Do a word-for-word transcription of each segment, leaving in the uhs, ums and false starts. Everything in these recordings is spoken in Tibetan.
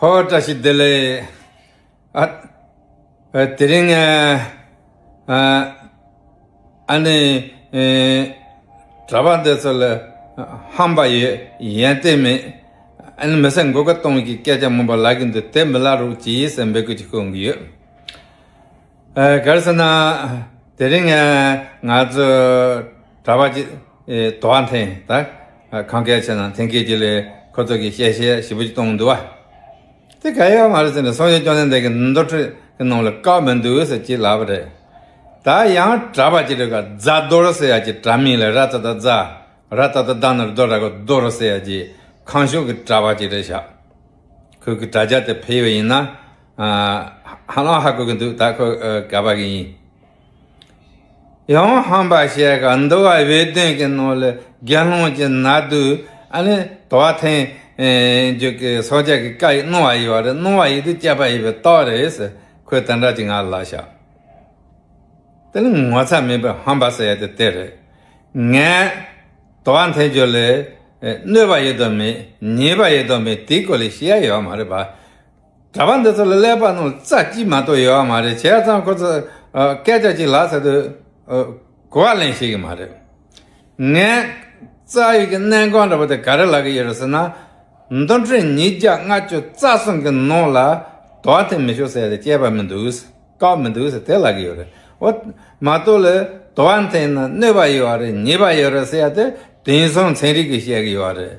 ཨོ་བཀྲ་ཤིས་བདེ་ལེགས། ཨ། ཨ། དེ་རིང་ཨ། ཨ། ཨ་ནི་ཨེ། གྲྭ་པ་འདི་ཚོ་ལ་ཧམ་པ་ཡོད། ཡོན་ཏན་མེད། ཨ་ནི་མི་ཚེ་མགོ་སྐོར་གཏོང་གི་སྐད་ཆ་མང་པོ་ལབ་ཀྱི་འདུག་དེ་མི་ལབ་རོགས་གྱིས་ཟེར་འབོད་སྐུལ་ཅིག་ཞུ་གི་ཡོད། ཨ། ག་རེ་ཟེར་ན། དེ་རིང་ཨ། ང་ཚོ་གྲྭ་པ་ཅིག་ཨེ། དོ་བ་འཐེན་ད། ཨ། གང་གལ་ཆེ་ན་འཐེན་མཁན་ཅིག་ལས་ཁོ་ཚོ་གི་བཤད་བཤད་ཞིབ་པོ་ཅིག་གཏོང་གི་འདུག་བ། དེ་ག་ཡོད་མ་རེད་ཟེར་ནས་སངས་རྒྱས་བཅོམ་ལྡན་འདས་ཀྱི་འདུལ་ཁྲིད་ཀྱི་ནང་ལ་བཀག་མི་འདུག་ཟེར་ཅིག་ལབ་པ་རེད། ད་ཡང་གྲྭ་པ་ཅིག་རེད་ག་རྫ་རྡོར་ཟེར་ཡ་ཅིག་དྲ་མིང་ལ་ར་ཙ་ད་རྫ། ར་ཙ་ད་རྡ་ན་རྡོ་ར་ག་རྡོར་ཟེར་ཡ་ཅིག་གང་ཤོག་གི་གྲྭ་པ་ཅིག་རེད་ཤག་ཁོས་གི་དྲ་རྒྱ་དེ་ཕུལ་བ་ཡིན་ན། ཨ། ཧ་ལམ་ཧ་གོ་གི་འདུག་ད་ཁོ་ཨ། ག་པ་གི་ཡིན། ཡང་ཧམ་པ་བཤད་ག་འདུལ་བ་འོད་ལྡན་གྱི་ནང་ལ་དགེ་སློང་གི་ན་དུ་ཨ་ནི་དོ་བ་འཐེན་རྒྱུ་གི་སངས་རྒྱས་ཀྱི་བཀའ་ཡི་གནང་བ་ཡོད་རེད། གནང་བ་ཡིན་དུས་བཅས་པ་ཡིན་པའི་རྟགས་རེད་ཟེར་ཁོས་དེ་འདྲ་ཅིག་ང་ལ་ལབ་ཤག་དེ་ནི་ངོ་ཚ་མེད་པའི་ཧམ་པ་ཟེར་ཡ་དེ་དེ་རེད། ངས་དོ་བ་འཐེན་རྒྱུ་ལ་གནོད་པ་ཡོད་དམ་མེད། ཉེས་པ་ཡོད་དམ་མེད། དེའི་སྐོར་ལ་བཤད་ཡ་ཡོད་མ་རེད་པ། གྲྭ་པ་འདི་ཚོ་ལ་ཀླད་པ་ནང་རྩ་གཅིག་མ་གཏོགས་ཡོད་མ་རེད། བྱས་ཙང་ཁོ་ཚོ་ཨ། སྐད་ཆ་ཅིག་ལབ་ཚར་དུས་ཨ། གོ་བ་ལེན་ཤེས་ཀྱི་མ་རེད། ངས་རྩ་བའི་གི་གནད་འགག་འདྲ་པོ་དེ་ག་རེ་ལབ་ཀྱི་ཡོད་རེད་ཟེར་ན། འདུལ་ཁྲིམས་ཉིས་བརྒྱ་ལྔ་བཅུ་རྩ་གསུམ་གི་ནང་ལ་དོ་བ་འཐེན་མི་ཆོག་ཟེར་ཡ་དེ་བཅས་པ་མི་འདུག་བཀག་མི་འདུག་ཟེར་དེ་ལབ་ཀྱི་ཡོད་རེད། འོ། མ་གཏོགས་ལ་དོ་བ་འཐེན་ན་གནོད་པ་ཡོད་རེད། ཉེས་པ་ཡོད་རེད་ཟེར་ཡ་དེ་དེང་སང་ཚན་རིག་གིས་བཤད་ཀྱི་ཡོད་རེད།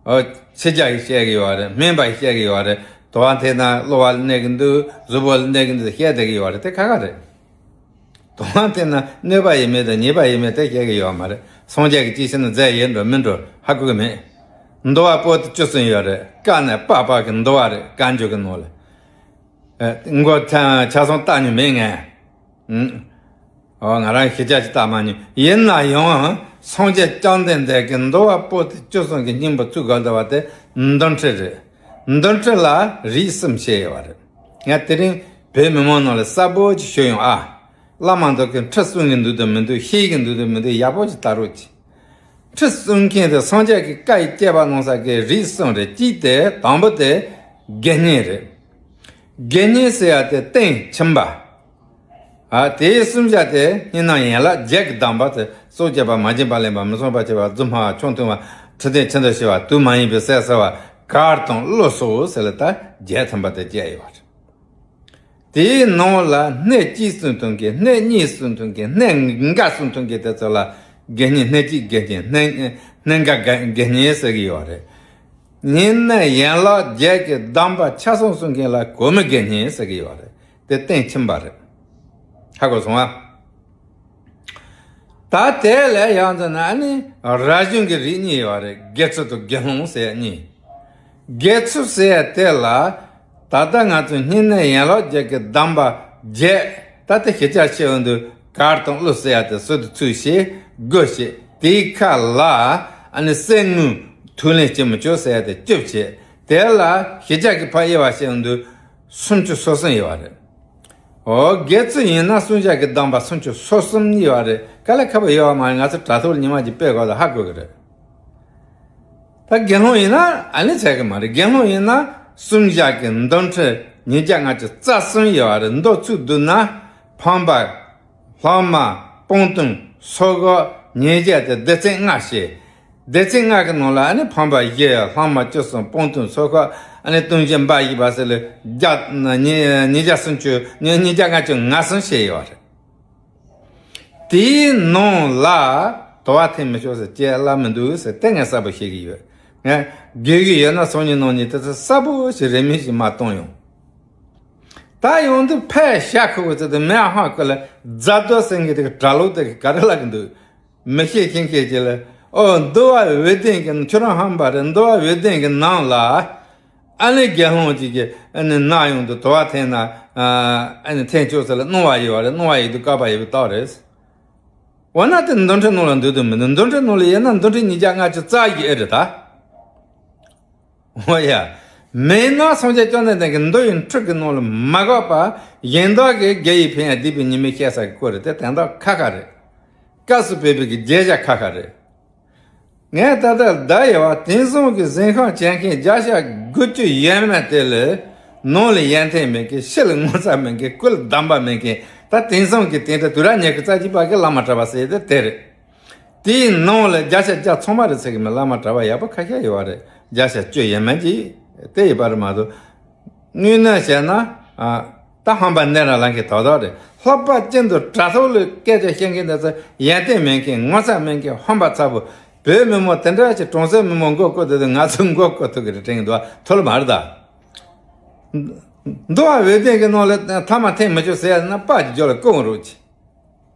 ཨོ། ཕྱི་རྒྱལ་གྱིས་བཤད་ཀྱི་ཡོད་རེད། སྨན་པ་གིས་བཤད་ཀྱི་ཡོད་རེད། དོ་བ་འཐེན་ན་གློ་བ་ལ་གནོད་ཀྱི་འདུག་གཟུགས་པོ་ལ་གནོད་ཀྱི་འདུག་བཤད་བསྡད་ཀྱི་ཡོད་རེད། དེ་ཁག་ཁག་རེད། དོ་བ་འཐེན་ན་གནོད་པ་ཡོད་མེད་དང་ཉེས་པ་ཡོད་མེད་དེ་བཤད་ཀྱི་ཡོད་མ་རེད། སངས་རྒྱས་ཀྱིས་ཅི་བཤད་ན་མཛད་ཡོད་འགྲོ་མིན་འགྲོ་ཧ་གོ་གི་མེད། འདུལ་བ་པོ་ཏི་བཅུ་གསུམ་ཡོད་རེད། བཀའ་ནི་དཔག་པ་གི་འདུལ་བ་རེད། བཀའ་འགྱུར་གྱི་ནང་ལ། ཨེ། མགོ་ཆ་ཆ་ཚང་བལྟ་མྱོང་མེད་ངས། ཨུམ། ཨོ། ང་རང་ཤེས་བྱ་ཞིག་བལྟ་མ་མྱོང་། ཡིན་ན་ཡང་སངས་རྒྱས་བཅོམ་ལྡན་འདས་ཀྱི་འདུལ་བ་པོ་ཏི་བཅུ་གསུམ་གྱི་སྙིང་པོ་ཚུར་བཀོད་བསྡད་པ་དེ་འདུལ་ཁྲིམས་རེད། འདུལ་ཁྲིམས་ལ་རིགས་གསུམ་བཤད་ཡོད་པ་རེད། ངས་དེ་རིང་བོད་མི་མང་ནང་ལ་གསལ་པོ་ཅིག་ཞུ་ཡོང་ཨ། བླ་མ་འདི་གིས་ཁྲིམས་སྲུང་གི་འདུག་དང་མི་འདུག་ཤེས་ཀྱི་འདུག་དང་མི་འདུག་ཡག་པོ་ཅིག་ལྟ་རོགས་གྱིས། ཁྲིམས་སྲུང་མཁན་དེ་སངས་རྒྱས་ཀྱི་བཀའ་ཡི་བཅས་པ་གནང་ས་ཀྱི་རིགས་གསུམ་རེད། གཅིག་དེ་དང་པོ་དེ་དགེ་བསྙེན་རེད། དགེ་བསྙེན་ཟེར་ཡ་དེ་རྟེན་ཁྱིམ་པ། ཨ། དེའི་གསུམ་ཆ་དེ་བསྙེན་གནང་ཡན་ལག་བརྒྱད་ཀྱི་གདམས་པ་དེ། སྲོག་བཅད་པ། མ་བྱིན་པ་ལེན་པ། མི་བསྲུང་བ་བྱེད་པ། རྫུན་སྨྲ་བ། ཆང་འཐུང་བ། འཁྲུལ་རྟོག་ཆེ་འདོད་ཆེ་བ། དུག་མ་ཡིན་པའི་ཟས་ཟ་བ། གར་དང་གླུ་སོགས་ཟེར་ལ་ད་བརྒྱད་ཐམ་པ་དེ་བཅས་ཡོད་པ་རེད། དེའི་ནང་ལ་སྣོད་གཅིག་སྲུང་ཐུབ་མཁན། སྣོད་གཉིས་སྲུང་ཐུབ་མཁན། སྣོད་འགའ་སྲུང་ཐུབ་མཁན་དེ་ཚོ་ལ་དགེ་བསྙེན། སྣོད་གཅིག་དགེ་བསྙེན། སྣོད་སྣོད་འགའ་དགེ་བསྙེན་ཟེར་གྱི་ཡོད་རེད། བསྙེན་གནས་ཡན་ལག་བརྒྱད་ཀྱི་གདམས་པ་ཆ་ཚང་སྲུང་མཁན་ལ་གོ་མི་དགེ་བསྙེན་ཟེར་གྱི་ཡོད་རེད། དེ་རྟེན་ཁྱིམ་པ་རེད། ཧ་གོ་སོང་ཨ། ད་དེ་ལས་ཡང་དུ་ན་ནི་རབ་བྱུང་གི་རིགས་གཉིས་ཡོད་རེད། དགེ་ཚུལ་དང་དགེ་སློང་ཟེར་ཡ་གཉིས། དགེ་ཚུལ་ཟེར་ཡ་དེ་ལ་ད་ལྟ་ང་ཚོ་བསྙེན་གནས་ཡན་ལག་བརྒྱད་ཀྱི་གདམས་པ་བརྒྱད། ད་ལྟ་ཞིབ་ཆ་ཞུ་འོང་དུས་གར་དང་གླུ་ཟེར་ཡ་དེ་སྲོལ་དུ་ཚུགས་ཤིག་སྒོ་ཕྱེ། དེའི་ཁ་ལ་ཨ་ནི་གསེར་དངུལ་ཐུགས་ལེན་བྱེད་མི་ཆོག་ཟེར་ཡ་དེ་བཅུ་བྱས། དེ་ལ་ཞིབ་ཆ་གི་ཕར་དབྱེ་བ་ཕྱེ་འོང་དུས་སུམ་ཅུ་སོ་གསུམ་ཡོད་པ་རེད། འོ། དགེ་ཚུལ་ཡིན་ན་སྲུང་བྱ་གི་གདམས་པ་སུམ་ཅུ་སོ་གསུམ་ཡོད་པ་རེད། དཀའ་ལས་ཁག་པོ་ཡོད་པ་མ་རེད། ང་ཚོ་དྲ་ཐོག་ལ་ཉི་མ་གཅིག་སྤེལ་དགོས་ལ་ཧ་གོ་གི་རེད། ད་དགེ་སློང་ཡིན་ན་ཨ་ནི་ཚད་གི་མ་རེད། དགེ་སློང་ཡིན་ན་སྲུང་བྱ་གི་འདུལ་ཁྲིམས་ཉིས་བརྒྱ་ལྔ་བཅུ་རྩ་གསུམ་ཡོད་པ་རེད། མདོ་ཚུར་བསྡུ་ན་ཕམ་པ། ལྷག་མ། སྤང་ལྟུང་། སོར་བཀག་ཉེས་བྱས་དེ་སྡེ་ཚན་ལྔ་བཤད། སྡེ་ཚན་ལྔ་གི་ནང་ལ་ཨ་ནི་ཕམ་པ་བཞི། ལྷག་མ་བཅུ་གསུམ། སྤང་ལྟུང་། སོར་བཀག་ཨ་ནི་ལྟུང་བྱེད་འབའ་ཞིག་པ་ཟེར་ལ་བརྒྱ། ཉིས་ཉིས་བརྒྱ་སུམ་ཅུ། ཉིས་ཉིས་བརྒྱ་ལྔ་བཅུ་ང་གསུམ་བཤད་ཡོད་རེད། དེའི་ནང་ལ་དོ་བ་འཐེན་མི་ཆོག་ཟེར་ཅེས་ལབ་མི་འདུག་ཟེར་དེ་ངས་གསལ་པོ་བཤད་ཀྱི་ཡོད། ངས་དགོས་ཀྱི་ཡོད་ན་སང་ཉིན་གནངས་ཉིན་དེ་ཚོ་གསལ་པོ་ཞིག་རེ་མིག་ཞིག་མ་གཏོང་ཡོང་། ད་ཡོང་དུས་ཕལ་ཤ་ཁུ་བུ་ཚོ་དེ་མེད་ཧང་ཁུ་ལ་རྫ་རྡོ་སེང་གེ་དེ་གི་གྲྭ་ལོག་དེ་གི་ག་རེ་ལབ་ཀྱི་འདུག་མི་ཤེས་མཁན་ཤེས་ཀྱི་ལ། ཨོ། འདུལ་བ་འོད་ལྡན་གྱི། ཁྱོད་རང་ཧམ་པ་རེད། འདུལ་བ་འོད་ལྡན་གྱི་ནང་ལ་ཨ་ནི་དགེ་སློང་གཅིག་གིས་ཨ་ནི་ནག་ཡོང་དུས་དོ་བ་འཐེན་ན་ཨ་ནི་འཐེན་ཆོག་ཟེར་ལ་གནང་བ་ཡོད་པ་རེད། གནང་བ་ཡོད་དུས་བཀག་པ་ཡོད་པའི་རྟགས་རེད། འོ་ན་དེ་འདུལ་ཁྲིམས་ནང་ལ་འདུག་དང་མི་འདུག་འདུལ་ཁྲིམས་ནང་ལ་ཡིན་ན་འདུལ་ཁྲིམས་ཉིས་བརྒྱ་ལྔ་བཅུ་རྩ་བཞི་ཨེ་རེད་ད། འོ་ཡ། མེད་ན་སངས་རྒྱས་བཅོམ་ལྡན་འདས་ཀྱི་མདོ་ཡི་འཁྲུག་གི་ནང་ལ་མ་འགགས་པ་གཞན་དག་གི་དགེ་བའི་ཕན་ཡོན་སྡིག་པའི་ཉེས་དམིགས་བཤད་ས་གི་སྐོར་རེད་དེ་དོན་དག་ཁ་ཁ་རེད། སྐབས་སུ་བབས་པའི་གི་བརྗོད་བྱ་ཁ་ཁ་རེད། ངས་ད་ལྟ་བརྡ་ཡོད་པ། དེང་སང་གི་གཟན་ཤམ་བྱེད་མཁན་བརྒྱ་ཆ་དགུ་བཅུ་ཡས་མས་དེ་ལ་ནང་ལ་ཡོན་ཏན་མེད་མཁན། ཕྱི་ལ་ངོ་ཚ་མེད་མཁན། ཀུན་ལ་སྡོམ་པ་མེད་མཁན། ད་དེང་སང་གི་དེང་དུས་དུས་རབས་ཉི་ཤུ་རྩ་གཅིག་པ་གི་བླ་མ་གྲྭ་པ་ཟེར་དེ་དེ་རེད། དེའི་ནང་ལ་བརྒྱ་ཆ་བརྒྱ་ཚང་མ་རེད་ཟེར་གི་མིན། བླ་མ་གྲྭ་པ་ཡག་པོ་ཁ་ཤས་ཡོད་པ་རེད། བརྒྱ་ཆ་བཅུ་ཡས་མས་ཅིག་དེ་ཡོད་པ་རེད་མ་གཏོགས། དངོས་གནས་བྱས་ན། ཨ། ད་ཧམ་པ་ནད་རང་ལངས་མཁན་དག་དག་རེད། ལྷག་པར་ཅན་དུ་དྲ་ཐོག་ལ་སྐད་ཆ་བཤད་མཁན་དེ་ཚོ་ཡོན་ཏན་མེད་མཁན། ངོ་ཚ་མེད་མཁན། ཧམ་པ་ཚ་པོ། བོད་མི་མང་དེ་འདྲ་ཞིག་གྲོང་གསེབ་མི་མང་མགོ་སྐོར་དེ་དུས་ང་ཚོ་མགོ་སྐོར་ཐུབ་ཀྱི་རེད་དྲན་གྱི་འདུག་ཐུབ་ལ་མ་རེད་ད། འདུལ་བ་འོད་ལྡན་གྱི་ནང་ལ་ཐ་མ་འཐེན་མི་ཆོག་ཟེར་ཡ་ན་དཔའ་གི་རྒྱུ་ལ་ཀུན་རོགས་གྱིས།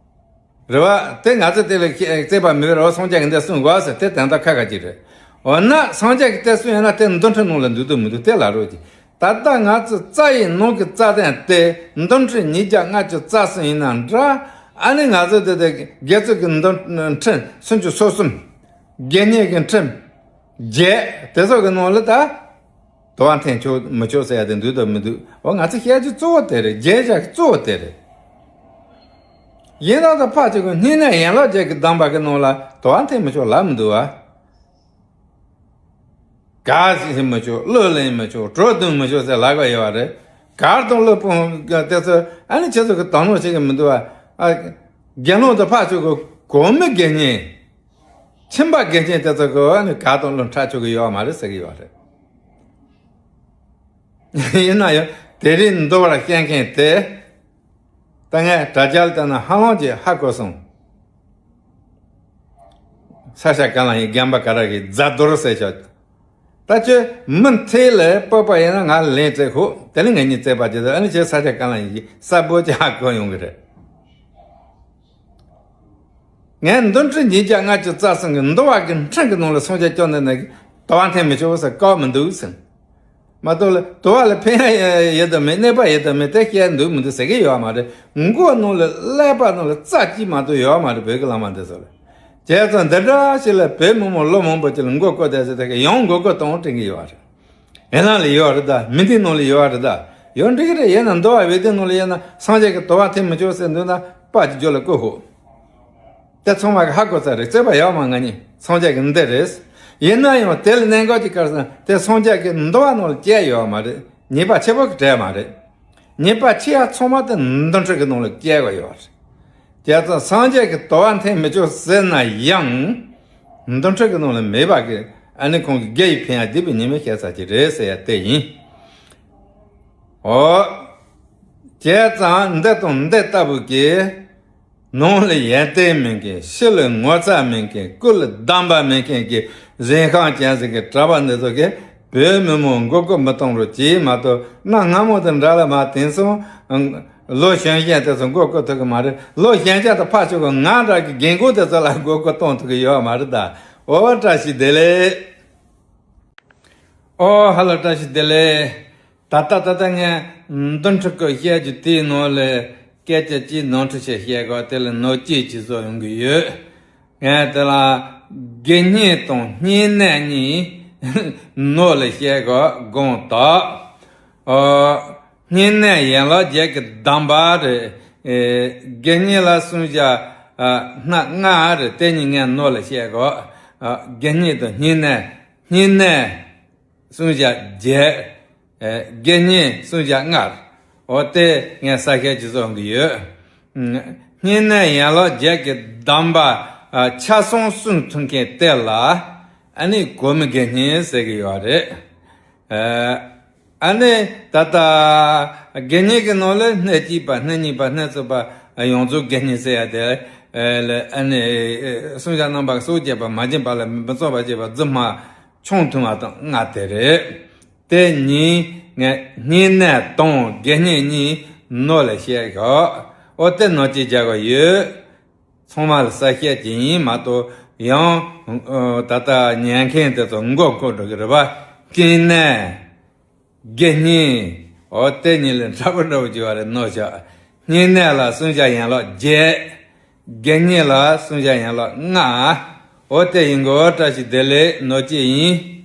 རེད་བ། དེ་ང་ཚོ་དེ་ལ་བརྩེ་བ་མེད་པར་སངས་རྒྱས་ཀྱི་འདི་གསུང་དགོས་ཟེར་དེ་དོན་དག་ཁ་ཁ་ཅིག་རེད། འོ་ན་སངས་རྒྱས་ཀྱི་དེ་གསུང་ཡོད་ན་དེ་མདོ་འཁྲིད་ནང་ལ་འདུག་འདུག་མི་འདུག་དེ་ལ་རོགས་གྱིས། ད་ལྟ་ང་ཚོ་རྩ་ཡི་ནང་གི་རྩ་དོན་དེ་མདོ་འཁྲིད་ཉིས་བརྒྱ་ལྔ་བཅུ་རྩ་གསུམ་ཡིན་ན་འདྲ། ཨ་ནི་ང་ཚོ་དེ་དེ་དགེ་ཚུལ་གྱི་མདོ་འཁྲིད་སུམ་ཅུ་སོ་གསུམ། དགེ་བསྙེན་གྱི་ཁྲིམས་བརྒྱད་དེ་ཚོ་གི་ནང་ལ་ད། དུ་བ་འཐེན་ཆོག་མི་ཆོག་ཟེར་ཡ་དེ་འདུག་དང་མི་འདུག་འོ་ང་ཚོ་བཤད་རྒྱུ་གཙོ་བོ་དེ་རེད། བརྗོད་བྱ་གཙོ་བོ་དེ་རེད། ཡིན་ན་ད་ཕར་ཕྱོགས་ཀྱི་བསྙེན་གནས་ཡན་ལག་བརྒྱད་ཀྱི་སྡོམ་པ་གི་ནང་ལ་དུ་བ་འཐེན་མི་ཆོག་ལབ་མི་འདུག་བ། གར་ཟིན་མི་ཆོག་གླུ་ལེན་མི་ཆོག་གྲོ་བརྡུང་མི་ཆོག་ཟེར་ལབ་ག་ཡོད་བ་རེད། གར་དང་གླུ་སྤོང་དེ་ཚོ་ཨ་ནི་ཁྱེད་ཚོ་གི་དོ་སྣང་བྱེད་ཀྱི་མི་འདུག་བ། ཨ། དགེ་སློང་དུ་ཕར་ཕྱོགས་ཀྱི་གོང་མའི་དགེ་བསྙེན། ཁྱིམ་པ་དགེ་བསྙེན་དེ་ཚོ་གི་ཨ་ནི་གར་དང་གླུ་འཁྲབ་ཆོག་གི་ཡོད་བ་མ་རེད་ཟེར་གི་ཡོད་བ་རེད། ཡིན་ན་ཡང་དེ་རིང་འདུལ་བར་བཤད་མཁན་དེ། ད་ངས་དྲ་རྒྱ་ལ་བལྟས་ན་ཧ་ལམ་གྱིས་ཧ་གོ་སོང་། ས་སྐྱ་བཀའ་བློན་ཡིན། རྒན་པ་ག་ར་གིས་རྫ་རྡོར་ཟེར་ཤག་ད་ཁྱོད་མུ་མཐུད་ལ་སྤོབས་པ་ཡིན་ན་ང་ལན་སྤྲད་ཤོག་དེ་ལས་ངེད་གཉིས་རྩོད་པ་བྱེད་དུས་ཨ་ནི་ཁྱོད་ས་སྐྱ་བཀའ་བློན་ཡིན་གྱི་གསལ་པོ་ཅིག་ཧ་གོ་ཡོང་གི་རེད། ངས་མདོ་འཁྲིད་ཉིས་བརྒྱ་ལྔ་བཅུ་རྩ་གསུམ་གྱི་འདུལ་བ་གི་ཁྲིམས་ཀྱི་ནང་ལ་སངས་རྒྱས་བཅོམ་ལྡན་འདས་ཀྱིས་དུ་བ་འཐེན་མི་ཆོག་ཟེར་བཀག་མི་འདུག་ཟེར། མ་གཏོགས་ལ་དུ་བ་ལ་ཕན་ཡ་ཡོད་དམ་མེད། གནོད་པ་ཡོད་དམ་མེད་དེ་བཤད་འདུག་མི་འདུག་ཟེར་གྱི་ཡོད་མ་རེད། མགོ་ནང་ལ་ཀླད་པ་ནང་ལ་རྩ་གཅིག་མ་གཏོགས་ཡོད་མ་རེད། བོད་ཀྱི་བླ་མ་འདི་ཚོ་ལ། བྱས་ཙང་འདི་འདྲ་ཞིག་ལ་བོད་མི་མང་ལོ་མང་པོ་ཅིག་ལ་མགོ་སྐོར་བསྡད་ཟེར་དེ་ག་ཡང་མགོ་སྐོར་གཏོང་དྲན་གྱི་ཡོད་རེད། ཨེ་ལང་ལ་ཡོད་རེད་ད། མི་འདི་ནང་ལ་ཡོད་རེད་ད། ཡོད་འགྲིག་གི་རེད། ཡིན་ན་འདུལ་བ་འོད་ལྡན་ནང་ལ་ཡིན་ན་སངས་རྒྱས་ཀྱིས་དུ་བ་འཐེན་མི་ཆོག་ཟེར་འདུག་ན་དཔའ་གི་རྒྱུ་ལ་ཀུན་ཤོག་དེ་ཚང་མ་གི་ཧ་གོ་ཚར་རེད། རྩོད་པ་ཡོད་མ། ང་གཉིས་སངས་རྒྱས་ཀྱི་འདི་རེད། ཡིན་ན་ཡང་དེ་ལ་གནད་འགག་ཅིག་ག་རེ་ཟེར་ན་དེ་སངས་རྒྱས་ཀྱིས་འདུལ་བ་ནང་ལ་བསྐྱལ་ཡོད་མ་རེད། ཉེས་པ་ཆེ་པོ་གི་བྲལ་མ་རེད། ཉེས་པ་ཆེ་ཡ་ཚང་མ་དེ་མདོ་འཁྲིད་ཀྱི་ནང་ལ་བསྐྱལ་དགོས་ཡོད་རེད། བྱས་ཙང་སངས་རྒྱས་ཀྱིས་དུ་བ་འཐེན་མི་ཆོག་ཟེར་ན་ཡང་། མདོ་འཁྲིད་ཀྱི་ནང་ལ་མེད་པ་གི་ཨ་ནི་ཁོང་གི་དགེ་བའི་ཕན་ཡོན་སྡིག་པའི་ཉེས་དམིགས་བཤད་ས་ཅིག་རེད་ཟེར་ཡ་དེ་ཡིན། འོ། བྱས་ཙང་འདི་དང་འདི་ལྟ་བུ་གི་ནང་ལ་ཡོན་ཏན་མེད་མཁན། ཕྱི་ལ་ངོ་ཚ་མེད་མཁན། ཀུན་ལ་སྡོམ་པ་མེད་མཁན་གྱི་གཟན་ཤམ་ཅན་ཟིག་གི་གྲྭ་པ་འདི་ཚོ་གིས་བོད་མི་མང་མགོ་སྐོར་མི་གཏོང་རོགས་གྱིས་མ་གཏོགས། གནའ་སྔ་མོ་དང་འདྲ་ལ་མ། དེང་སང་ལོ་གཞོན་གཞོན་དེ་ཚོ་མགོ་སྐོར་ཐུབ་ཀྱི་མ་རེད། ལོ་གཞོན་གཞོན་དང་ཕར་ཕྱོགས་ཀྱི་ང་འདྲ་གི་རྒན་རྒོན་དེ་ཚོ་ལ་མགོ་སྐོར་གཏོང་ཐུབ་ཀྱི་ཡོད་མ་རེད་ད། འོ་བཀྲ་ཤིས་བདེ་ལེགས། ཨོ་ཧ་ལོ། བཀྲ་ཤིས་བདེ་ལེགས། ད་ལྟ་ད་ལྟ་ངས་མདོ་འཁྲིད་ཀྱི་བཤད་རྒྱུ་དེའི་ནང་ལས་སྐད་ཆ་གཅིག་ནོར་འཁྲུལ་ཞིག་བཤད་གོ། དེ་ལ་ནོར་སྐྱེལ་གྱི་བཟོ་ཡོང་གི་ཡོད། ངས་དེ་ལ་དགེ་བསྙེན་དང་བསྙེན་གནས་གཉིས་ནོར་ལ་བཤད་གོ། དགོངས་དག། ཨོ། བསྙེན་གནས་ཡན་ལག་བརྒྱད་ཀྱི་སྡོམ་པ་རེད། ཨེ། དགེ་བསྙེན་ལ་བསྲུང་བྱ་ཨ་སྣ་ལྔ་རེད། དེ་གཉིས་ངས་ནོར་ལ་བཤད་གོ། ཨ། དགེ་བསྙེན་དང་བསྙེན་གནས། བསྙེན་གནས་བསྲུང་བྱ་བརྒྱད། ཨེ། དགེ་བསྙེན་བསྲུང་བྱ་ལྔ་རེད། འོ་དེ་ངས་གསལ་བཤད་ཅིག་བཟོ་གི་ཡོད། ཨ། བསྙེན་གནས་ཡན་ལག་བརྒྱད་ཀྱི་སྡོམ་པ་ཨ་ཆ་ཚང་བསྲུང་ཐུབ་མཁན་དེ་ལ་ཨ་ནི་གོ་མི་དགེ་བསྙེན་ཟེར་གི་ཡོད་རེད། ཨ། ཨ་ནི་ད་ལྟ་དགེ་བསྙེན་གྱི་ནང་ལ་སྣེ་གཅིག་པ། སྣེ་གཉིས་པ། སྣེ་གསུམ་པ། ཡོངས་རྫོགས་དགེ་བསྙེན་ཟེར་ཡ་དེ་ལ་ཨ་ནི་བསྲུང་བྱ་རྣམ་པ་སོ་བརྒྱད་པ། མ་བྱིན་པ་ལ་མི་སྤྱོད་པར་བྱེད་པ། རྫུན་སྨྲ་ཆང་འཐུང་བ་དང་ལྔ་དེ་རེད། དེ་གཉིས་ངས་བསྙེན་གནས་དང་དགེ་བསྙེན་གཉིས་ནོར་ལ་བཤད་ཞོག་འོ་དེ་ནོར་གཅིག་རྒྱག་གི་ཡོད། ཚང་མ་ལ་གསལ་བཤད་ཅིག་ཡིན་མ་གཏོགས། ཡང་ཨོ་ད་ལྟ་ཉན་མཁན་དེ་ཚོ་མགོ་འཁོར་འགྲོ་གི་རེད་པ། བསྙེན་གནས། དགེ་བསྙེན། འོ་དེ་གཉིས་ལས་འདྲ་པོ་འདྲ་པོ་བྱས་པ་རེད། ནོར་བཞག་བསྙེན་གནས་ལ་བསྲུང་བྱ་ཡན་ལག་བརྒྱད། དགེ་བསྙེན་ལ་བསྲུང་བྱ་ཡན་ལག་ལྔ། འོ་དེ་ཡིན་གོ། བཀྲ་ཤིས་བདེ་ལེགས། ནོར་གཅིག་ཡིན།